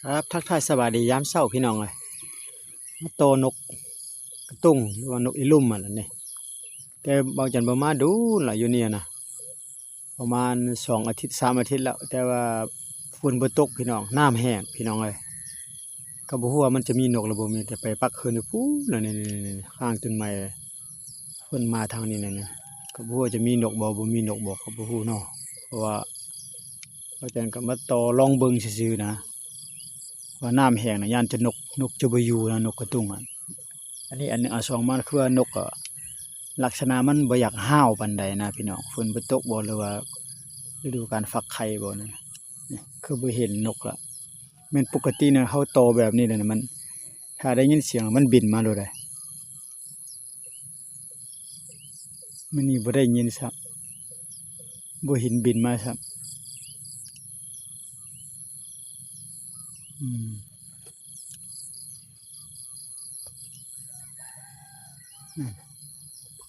ຄັບ ທັກທາຍສະບາຍດີຍາມເຊົ້າພີ່ນ້ອງເອີຍ. ມາຕໍ່ນົກກະຕຸງ ຫຼືວ່ານົກອີລຸ່ມຫັ້ນລະນີ້. ແຕ່ບ່າວຈັນບໍ່ມາດົນລະຢູ່ນີ້ນະ ປະມານສອງອາທິດ ສາມອາທິດແລ້ວ ແຕ່ວ່າຝົນບໍ່ຕົກພີ່ນ້ອງ ນ້ຳແຫ້ງພີ່ນ້ອງເອີຍ. ກໍບໍ່ຮູ້ວ່າມັນຈະມີນົກຫຼືບໍ່ມີ ແຕ່ໄປປັກຄືນຢູ່ພຸ້ນນະ ນີ້ໆໆ ຂ້າງຕົ້ນໄມ້. ເພິ່ນມາທາງນີ້ແຫຼະນະ ກໍບໍ່ຮູ້ວ່າຈະມີນົກບໍ່ ບໍ່ມີນົກບໍ່ ກໍບໍ່ຮູ້ເນາະ. ເພາະວ່າ ພາກັນກໍມາຕໍ່ລອງເບິ່ງຊື່ໆນະ ວ່ານ້ຳແຫ້ງນະ ຢ້ານຈະນົກ ນົກຈະບໍ່ຢູ່ນະ ນົກກະຕຸງຫັ້ນ. ອັນນີ້ອັນໜຶ່ງ ອັນສອງມາ ຄືວ່ານົກກໍລັກສະນະມັນບໍ່ຢາກຮ້າວປານໃດນະພີ່ນ້ອງ. ຝົນບໍ່ຕົກບໍ່ ຫຼືວ່າລະດູການຟັກໄຂ່ບໍ່ນະ ນີ້ຄືບໍ່ເຫັນນົກລະ. ແມ່ນປົກກະຕິນະ ເຮົາຕໍ່ແບບນີ້ແຫຼະນະ ມັນ ຖ້າໄດ້ຍິນສຽງມັນບິນມາໂລດເດ້. ມື້ນີ້ບໍ່ໄດ້ຍິນຊ້ຳ ບໍ່ເຫັນບິນມາຊ້ຳ. ອືມ ອືມ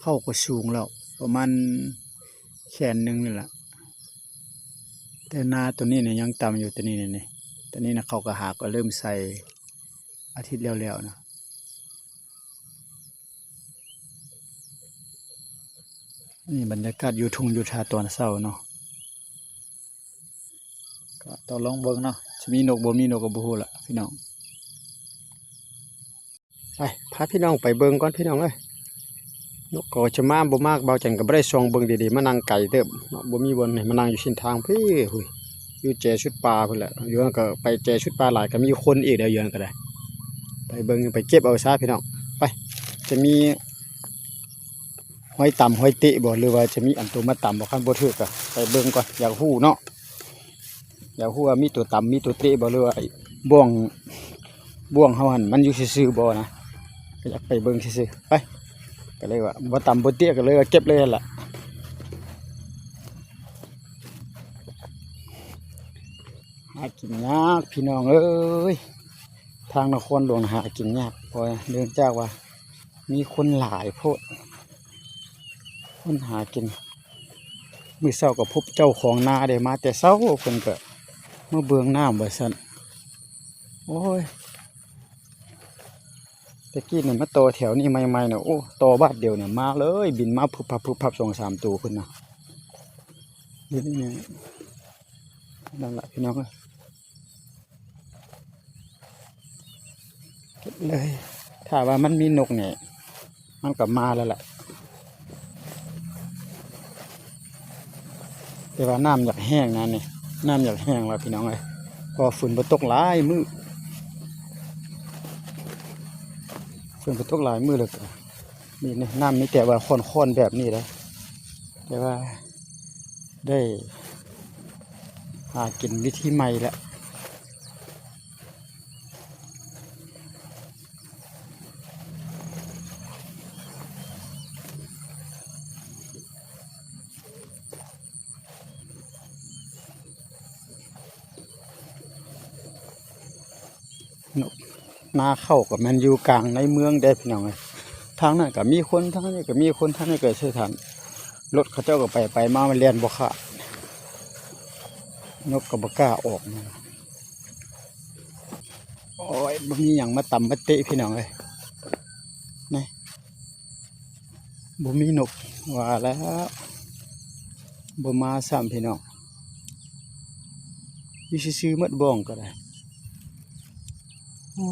ເຂົ້າກໍສູງແລ້ວ ປະມານແຂນໜຶ່ງນີ້ລະ. ແຕ່ນາໂຕນີ້ນະຍັງຕ່ຳຢູ່ ໂຕນີ້ນະ ນີ້ ໂຕນີ້ນະ ເຂົາກໍຫາກໍເລີ່ມໃສ່ອາທິດແລ້ວໆນະ. ນີ້ບັນຍາກາດຢູ່ທົ່ງຢູ່ທ່າຕອນເຊົ້າເນາະ ກໍຕ້ອງລອງເບິ່ງເນາະ ຊິມີນົກບໍ່ມີນົກກໍບໍ່ຮູ້ລະພີ່ນ້ອງ. ໄປ ພາພີ່ນ້ອງໄປເບິ່ງກ່ອນພີ່ນ້ອງເອີຍ. ນົກກໍຈະມາບໍ່ມາ ບ່າວຈັນກໍບໍ່ໄດ້ສ່ອງເບິ່ງດີໆ ມານັ່ງໄກເຕີບເນາະ ບໍ່ມີບ່ອນໃຫ້ມານັ່ງຢູ່ເສັ້ນທາງພີ້. ຫຸ້ຍ ຢູ່ແຈສຸດປ່າພຸ້ນແຫຼະ ຢູ່ຫັ້ນກໍໄປແຈສຸດປ່າຫຼາຍ ກໍມີຄົນອີກແລ້ວ ຢູ່ຫັ້ນກໍໄດ້. ໄປເບິ່ງ ໄປເກັບເອົາຊະພີ່ນ້ອງ ໄປ. ຈະມີຫອຍຕຳຫອຍເຕະບໍ່ ຫຼືວ່າຈະມີອັນໂຕມາຕຳບໍ່? ຄັນບໍ່ຖືກກໍໄປເບິ່ງກ່ອນ ຢາກຮູ້ເນາະ ຢາກຮູ້ວ່າມີໂຕຕຳມີໂຕເຕະບໍ່ ຫຼືວ່າບ່ວງ ບ່ວງເຮົາຫັ້ນມັນຢູ່ຊື່ໆບໍ່ນະ ກໍຢາກໄປເບິ່ງຊື່ໆ ໄປ. ກໍເລີຍວ່າບໍ່ຕຳບໍ່ເຕະ ກໍເລີຍວ່າເກັບເລີຍຫັ້ນລະ. ຫາກິນຍາກພີ່ນ້ອງເອີຍ ທາງນະຄອນຫຼວງນະຫາກິນຍາກ ເພາະເນື່ອງຈາກວ່າມີຄົນຫຼາຍໂພດ ຄົນຫາກິນ. ມື້ເຊົ້າກໍພົບເຈົ້າຂອງນາເດ້ ມາແຕ່ເຊົ້າ ເພິ່ນກໍມາເບິ່ງນ້ຳວ່າຊັ້ນ. ໂອ້ຍ ແຕ່ກີ້ນີ້ມາຕໍ່ແຖວນີ້ໃໝ່ໆນະ ໂອ້ ຕໍ່ບາດດຽວນີ້ມາເລີຍ ບິນມາພຶບພັບ ພຶບພັບ ສອງສາມໂຕພຸ້ນນະ. ດຽວນີ້ ນັ້ນລະພີ່ນ້ອງເອີຍ ເກັບເລີຍ. ຖ້າວ່າມັນມີນົກນີ້ ມັນກໍມາແລ້ວລະ ແຕ່ວ່ານ້ຳຢາກແຫ້ງນະນີ້ ນ້ຳຢາກແຫ້ງແລ້ວພີ່ນ້ອງເອີຍ ເພາະວ່າຝົນບໍ່ຕົກຫຼາຍມື້ ຝົນບໍ່ຕົກຫຼາຍມື້ແລ້ວກໍ ນີ້ນະ ນ້ຳມີແຕ່ວ່າຂ້ອນໆແບບນີ້ແຫຼະ ແຕ່ວ່າໄດ້ຫາກິນວິທີໃໝ່ແລ້ວ. ນາເຂົ້າກໍແມ່ນຢູ່ກາງໃນເມືອງເດ້ພີ່ນ້ອງເອີຍ ທາງນັ້ນກໍມີຄົນ ທາງນີ້ກໍມີຄົນ ທາງນີ້ກໍຄືກັນ ລົດເຂົາເຈົ້າກໍໄປໄປມາ ມັນແລ່ນບໍ່ຂາດ ນົກກໍບໍ່ກ້າອອກ. ໂອ້ຍ ບໍ່ມີຫຍັງມາຕຳມາເຕະພີ່ນ້ອງເອີຍ ນີ້ ບໍ່ມີນົກ ວ່າແລ້ວ ບໍ່ມາຊ້ຳພີ່ນ້ອງ ຢູ່ຊື່ໆໝົດ ບ່ອງກໍໄດ້ ໂອ້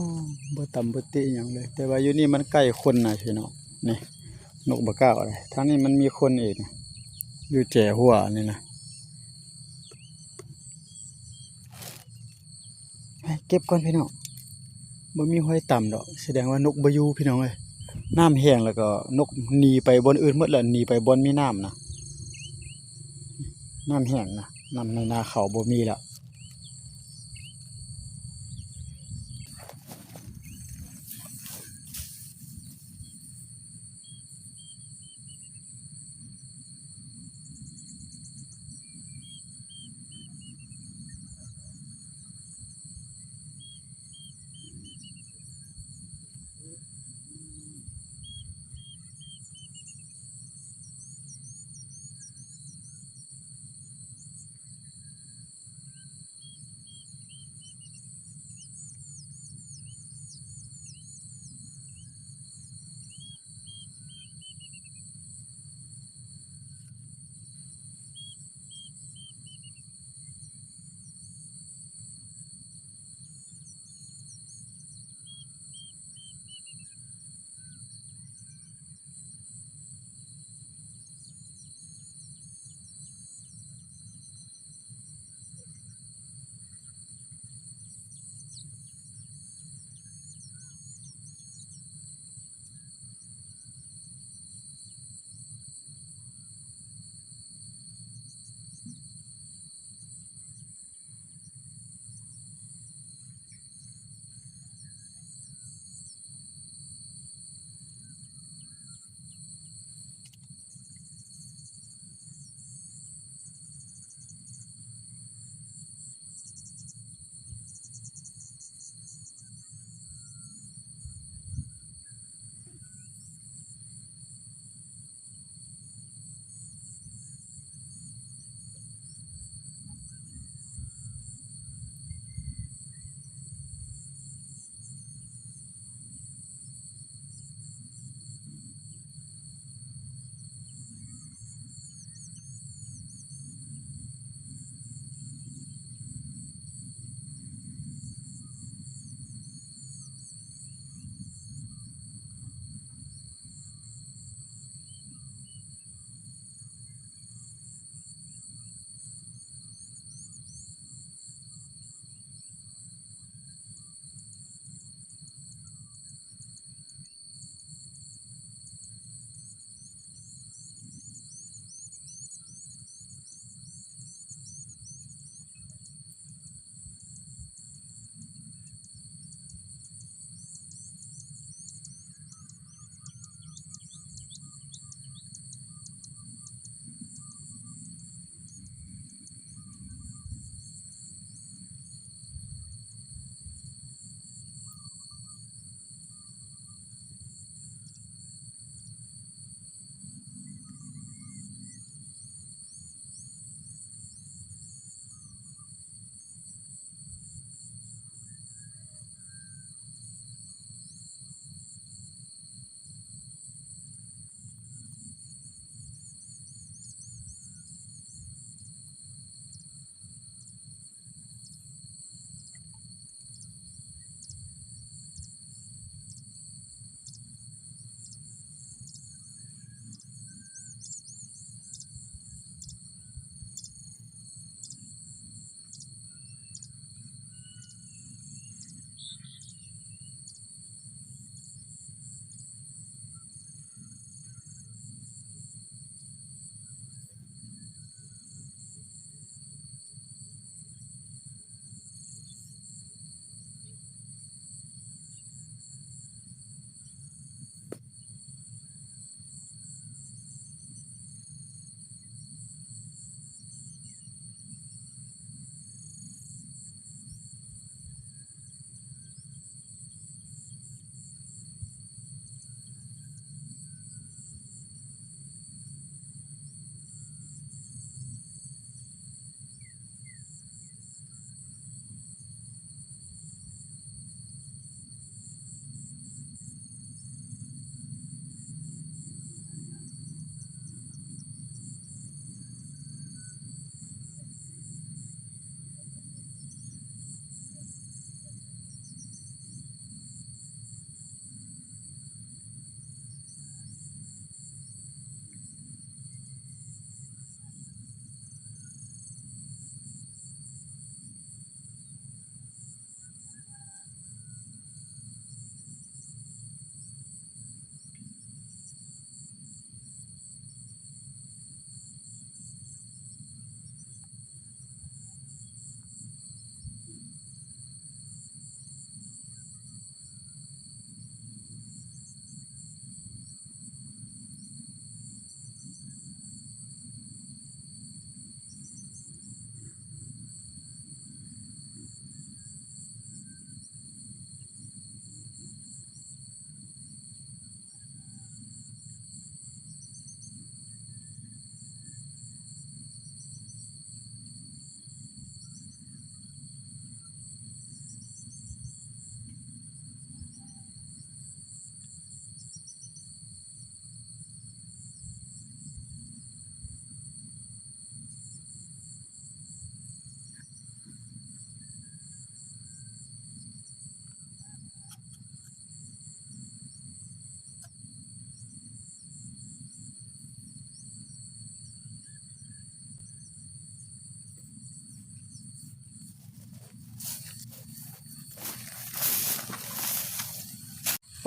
ບໍ່ຕຳບໍ່ເຕະຫຍັງເລີຍ. ແຕ່ວ່າຢູ່ນີ້ມັນໃກ້ຄົນນະພີ່ນ້ອງ ນີ້ ນົກບໍ່ກ້າເອົາເດ້. ທາງນີ້ມັນມີຄົນອີກ ຢູ່ແຈຫົວນີ້ນະ. ເກັບກ່ອນພີ່ນ້ອງ ບໍ່ມີຫອຍຕຳດອກ ສະແດງວ່ານົກບໍ່ຢູ່ພີ່ນ້ອງເອີຍ. ນ້ຳແຫ້ງແລ້ວກໍນົກໜີໄປບ່ອນອື່ນໝົດແລ້ວ ໜີໄປບ່ອນມີນ້ຳນະ. ນ້ຳແຫ້ງນະ ນ້ຳໃນນາເຂົາບໍ່ມີແລ້ວ.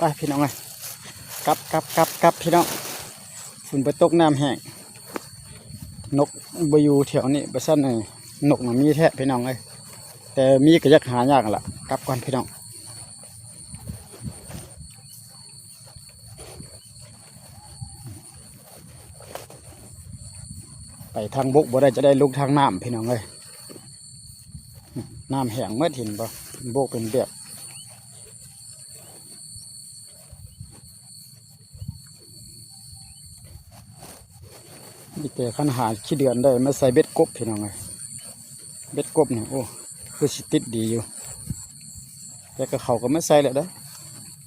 ໄປພີ່ນ້ອງເອີຍ ກັບ ກັບ ກັບ ກັບພີ່ນ້ອງ ຝົນບໍ່ຕົກນ້ຳແຫ້ງ ນົກບໍ່ຢູ່ແຖວນີ້ ບໍ່ຊັ້ນນີ້ນົກນະມີແທ້ພີ່ນ້ອງເອີຍ ແຕ່ມີກໍຢາກຫາຍາກຫັ້ນລະ ກັບກ່ອນພີ່ນ້ອງ. ໄປທາງບົກບໍ່ໄດ້ ຈະໄດ້ລົງທາງນ້ຳພີ່ນ້ອງເອີຍ ນ້ຳແຫ້ງໝົດ ເຫັນບໍ່ ເປັນໂບກເປັນແບບ ມີແຕ່ຄັນຫາຂີ້ເດືອນໄດ້ມາໃສ່ເບັດກົບພີ່ນ້ອງເອີຍ ເບັດກົບນີ້ ໂອ້ ຄືຊິຕິດດີຢູ່ ແຕ່ກໍເຂົາກໍມາໃສ່ແລ້ວເດ້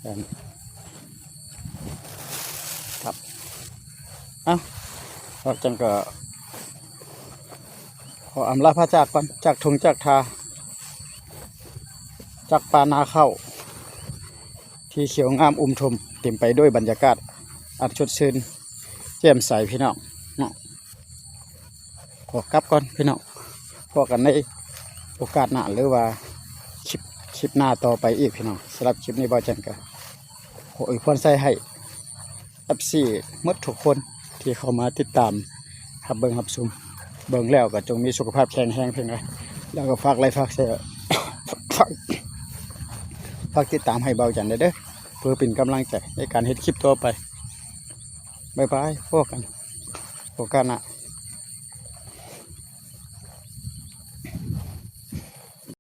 ແມ່ນ ຄັບ ເອົ້າ ອອກຈັ່ງກໍຂໍອຳລາພາຈາກກ່ອນ ຈາກທົ່ງຈາກທ່າ ຈາກປ່ານາເຂົ້າ ທີ່ຂຽວງາມອຸມທຸ່ມ ເຕັມໄປດ້ວຍບັນຍາກາດອັນສົດຊື່ນແຈ່ມໃສພີ່ນ້ອງເນາະ. ຂໍກັບກ່ອນພີ່ນ້ອງ ພໍ້ກັນໃນໂອກາດໜ້າ ຫຼືວ່າຄລິບ ຄລິບໜ້າຕໍ່ໄປອີກພີ່ນ້ອງ. ສຳລັບຄລິບນີ້ ບ່າວຈັນກໍຂໍອວຍພອນໃສ່ໃຫ້ ເອັຟຊີ ໝົດທຸກຄົນທີ່ເຂົ້າມາຕິດຕາມຮັບເບິ່ງຮັບຊົມ ເບິ່ງແລ້ວກໍຈົ່ງມີສຸຂະພາບແຂງແຮງເພິ່ນ ແລ້ວກໍຝາກໄລຄ໌ ຝາກແຊ ຝາກ ຝາກຕິດຕາມໃຫ້ບ່າວຈັນແດ່ເດີ ເພື່ອເປັນກຳລັງໃຈໃນການເຮັດຄລິບຕໍ່ໄປ. ບາຍບາຍ ພໍ້ກັນໂອກາດໜ້າ.